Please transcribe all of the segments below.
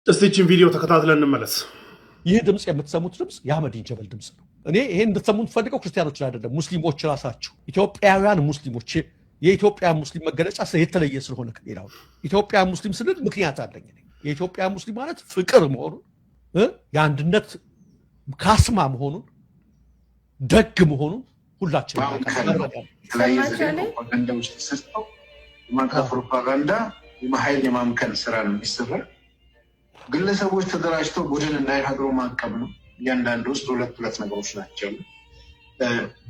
እስቲ ይህችን ቪዲዮ ተከታትለን እንመለስ። ይህ ድምፅ የምትሰሙት ድምፅ የአህመዲን ጀበል ድምፅ ነው። እኔ ይሄን እንድትሰሙ የምፈልገው ክርስቲያኖችን አይደለም፣ ሙስሊሞች ራሳችሁ ኢትዮጵያውያን ሙስሊሞች፣ የኢትዮጵያ ሙስሊም መገለጫ የተለየ ስለሆነ ከሌላው ኢትዮጵያ ሙስሊም ስንል ምክንያት አለኝ። የኢትዮጵያ ሙስሊም ማለት ፍቅር መሆኑን፣ የአንድነት ካስማ መሆኑን፣ ደግ መሆኑን ሁላችንም የተለያየ ዘዴ ፕሮፓጋንዳዎች ተሰርተው የማንቃት ፕሮፓጋንዳ የሀይል የማምከን ስራ ነው የሚሰራ። ግለሰቦች ተደራጅተው ቡድን እንዳይፈጥሩ ማቀብ ነው። እያንዳንዱ ውስጥ ሁለት ሁለት ነገሮች ናቸው።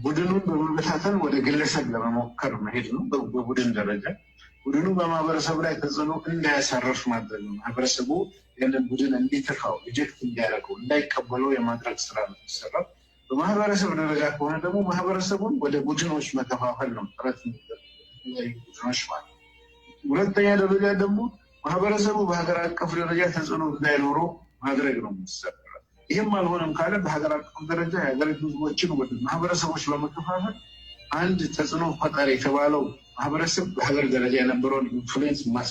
ቡድኑን በመበታተን ወደ ግለሰብ ለመሞከር መሄድ ነው። በቡድን ደረጃ ቡድኑ በማህበረሰቡ ላይ ተጽዕኖ እንዳያሳርፍ ማድረግ ነው። ማህበረሰቡ ያንን ቡድን እንዲተፋው፣ reject እንዲያደርገው፣ እንዳይቀበለው የማድረግ ስራ ነው የሚሰራው። በማህበረሰብ ደረጃ ከሆነ ደግሞ ማህበረሰቡን ወደ ቡድኖች መከፋፈል ነው ጥረት፣ የተለያዩ ቡድኖች ማለት ነው። ሁለተኛ ደረጃ ደግሞ ማህበረሰቡ በሀገር አቀፍ ደረጃ ተጽዕኖ እንዳይኖረው ማድረግ ነው የሚሰራ። ይህም አልሆነም ካለ በሀገር አቀፍ ደረጃ የሀገሪቱ ህዝቦችን ወደ ማህበረሰቦች በመከፋፈል አንድ ተጽዕኖ ፈጣሪ የተባለው ማህበረሰብ በሀገር ደረጃ የነበረውን influence ማስ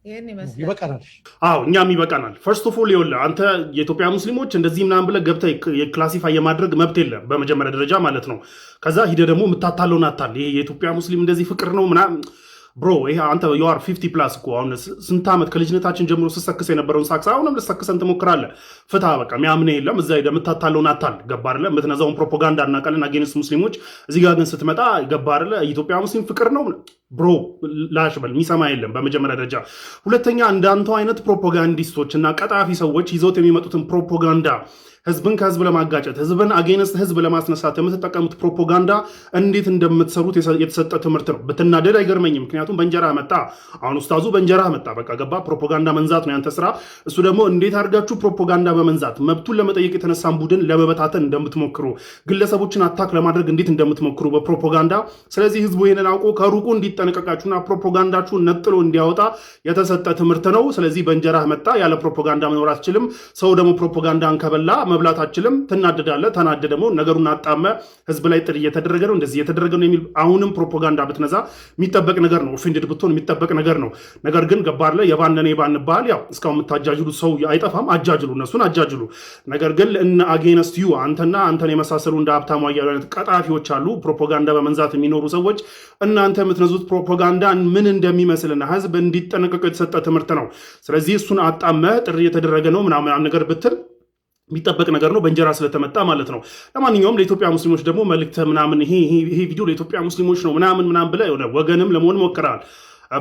ይህን ይመስላል። ይበቃናል። አዎ፣ እኛም ይበቃናል። First of all ይኸውልህ፣ አንተ የኢትዮጵያ ሙስሊሞች እንደዚህ ምናምን ብለህ ገብተህ የ classify የማድረግ መብት የለም በመጀመሪያ ደረጃ ማለት ነው። ከዛ ሂደህ ደግሞ የምታታለውን አታል ይሄ የኢትዮጵያ ሙስሊም እንደዚህ ፍቅር ነው ምናምን፣ bro፣ ይሄ አንተ you are 50 plus እኮ። አሁን ስንት ዓመት ከልጅነታችን ጀምሮ ስትሰክስ የነበረውን ሳክስ አሁንም ልትሰክሰን ትሞክራለህ። ፍታ፣ በቃ የሚያምንህ የለም። እዛ ሄደህ የምታታለውን አታል፣ ገባ አይደለ? የምትነዛውን ፕሮፓጋንዳ እናውቃለን against ሙስሊሞች። እዚህ ጋር ግን ስትመጣ፣ ገባ አይደለ? የኢትዮጵያ ሙስሊም ፍቅር ነው፣ bro፣ ላሽ በል፣ የሚሰማ የለም በመጀመሪያ ደረጃ። ሁለተኛ እንዳንተው አይነት ፕሮፓጋንዲስቶች እና ቀጣፊ ሰዎች ይዘውት የሚመጡትን ፕሮፓጋንዳ፣ ህዝብን ከህዝብ ለማጋጨት፣ ህዝብን against ህዝብ ለማስነሳት የምትጠቀሙት ፕሮፓጋንዳ እንዴት እንደምትሰሩት የተሰጠ ትምህርት ነው። ብትናደድ አይገርመኝም። ምክንያቱም በእንጀራ መጣ። አሁን ኡስታዙ በእንጀራ መጣ። በቃ ገባ። ፕሮፓጋንዳ መንዛት ነው ያንተ ስራ። እሱ ደግሞ እንዴት አድርጋችሁ ፕሮፓጋንዳ በመንዛት መብቱን ለመጠየቅ የተነሳን ቡድን ለመበታተን እንደምትሞክሩ፣ ግለሰቦችን attack ለማድረግ እንዴት እንደምትሞክሩ በፕሮፓጋንዳ። ስለዚህ ህዝቡ ይህንን አውቆ ከሩቁ እንዲጠነቀቃችሁና ፕሮፓጋንዳችሁን ነጥሎ እንዲያወጣ የተሰጠ ትምህርት ነው። ስለዚህ በእንጀራህ መጣ። ያለ ፕሮፓጋንዳ መኖር አትችልም። ሰው ደግሞ ፕሮፓጋንዳን ከበላ መብላት አትችልም። ትናደዳለህ። ተናደ ደግሞ ነገሩን አጣመ ህዝብ ላይ ጥሪ እየተደረገ ነው፣ እንደዚህ እየተደረገ ነው የሚል አሁንም ፕሮፓጋንዳ ብትነዛ የሚጠበቅ ነገር ነው። Offended ብትሆን የሚጠበቅ ነገር ነው። ነገር ግን ገባር ላይ የባነነ የባንባል ያው እስካሁን የምታጃጅሉት ሰው አይጠፋም። አጃጅሉ፣ እነሱን አጃጅሉ። ነገር ግን እነ against you አንተና አንተን የመሳሰሉ እንደ ሀብታሙ አያሌው አይነት ቀጣፊዎች አሉ። ፕሮፓጋንዳ በመንዛት የሚኖሩ ሰዎች፣ እናንተ የምትነዙት ፕሮፓጋንዳ ምን እንደሚመስልና ህዝብ እንዲጠነቀቅ የተሰጠ ትምህርት ነው። ስለዚህ እሱን አጣመ ጥሪ የተደረገ ነው ምናምን ነገር ብትል የሚጠበቅ ነገር ነው፣ በእንጀራ ስለተመጣ ማለት ነው። ለማንኛውም ለኢትዮጵያ ሙስሊሞች ደግሞ መልእክት ምናምን ይሄ ቪዲዮ ለኢትዮጵያ ሙስሊሞች ነው ምናምን ምናምን ብለህ የሆነ ወገንም ለመሆን ሞክረሃል።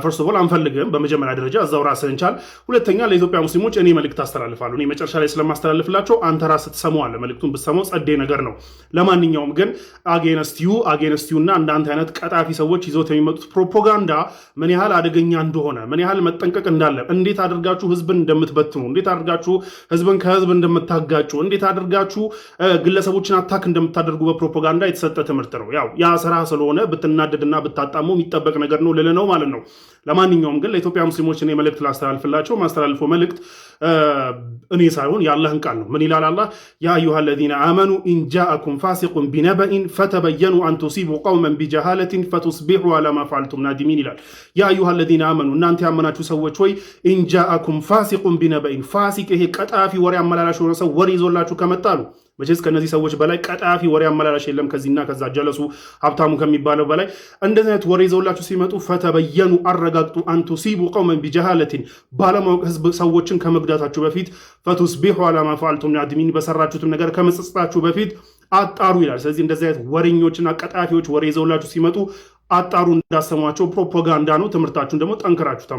First of all አንፈልግም። በመጀመሪያ ደረጃ እዛው ራስህን ቻል። ሁለተኛ ለኢትዮጵያ ሙስሊሞች እኔ መልእክት አስተላልፋለሁ። እኔ መጨረሻ ላይ ስለማስተላልፍላቸው አንተ ራስህ ትሰማዋለህ። መልእክቱን ብትሰማው ጸዴ ነገር ነው። ለማንኛውም ግን against you እና እንዳንተ አይነት ቀጣፊ ሰዎች ይዘውት የሚመጡት ፕሮፓጋንዳ ምን ያህል አደገኛ እንደሆነ፣ ምን ያህል መጠንቀቅ እንዳለ፣ እንዴት አድርጋችሁ ህዝብን እንደምትበትኑ፣ እንዴት አድርጋችሁ ህዝብን ከህዝብ እንደምታጋጩ፣ እንዴት አድርጋችሁ ግለሰቦችን attack እንደምታደርጉ በፕሮፓጋንዳ የተሰጠ ትምህርት ነው። ያው ያ ስራ ስለሆነ ብትናደድና ብታጣመው የሚጠበቅ ነገር ነው ልልህ ነው ማለት ነው። ለማንኛውም ግን ለኢትዮጵያ ሙስሊሞች እኔ መልእክት ላስተላልፍላቸው፣ ማስተላልፈው መልእክት እኔ ሳይሆን የአላህን ቃል ነው። ምን ይላል አላህ? يا أيها الذين آمنوا إن جاءكم فاسق بنبإ فتبينوا أن تصيبوا قوما بجهالة فتصبحوا على ما فعلتم نادمين ይላል። يا أيها الذين آمنوا፣ እናንተ ያመናችሁ ሰዎች ሆይ፣ إن جاءكم فاسق بنبإ፣ ፋሲቅ ይሄ ቀጣፊ ወሬ አመላላሽ የሆነ ሰው ወሬ ይዞላችሁ ከመጣሉ፣ መቼስ ከእነዚህ ሰዎች በላይ ቀጣፊ ወሬ አመላላሽ የለም። ከዚህና ከዛ ጀለሱ ሀብታሙ ከሚባለው በላይ እንደዚህ አይነት ወሬ ይዘውላችሁ ሲመጡ فتبينوا አረጋግጡ፣ أن تصيبوا قوما بجهالة ባለማወቅ ህዝብ ሰዎችን ከመጉዳታችሁ በፊት فتصبحوا على ما فعلتم نادمين በሰራችሁትም ነገር ከመጸጸታችሁ በፊት አጣሩ ይላል። ስለዚህ እንደዚህ አይነት ወሬኞችና ቀጣፊዎች ወሬ ይዘውላችሁ ሲመጡ አጣሩ፣ እንዳሰሟቸው ፕሮፓጋንዳ ነው። ትምህርታችሁን ደግሞ ጠንክራችሁ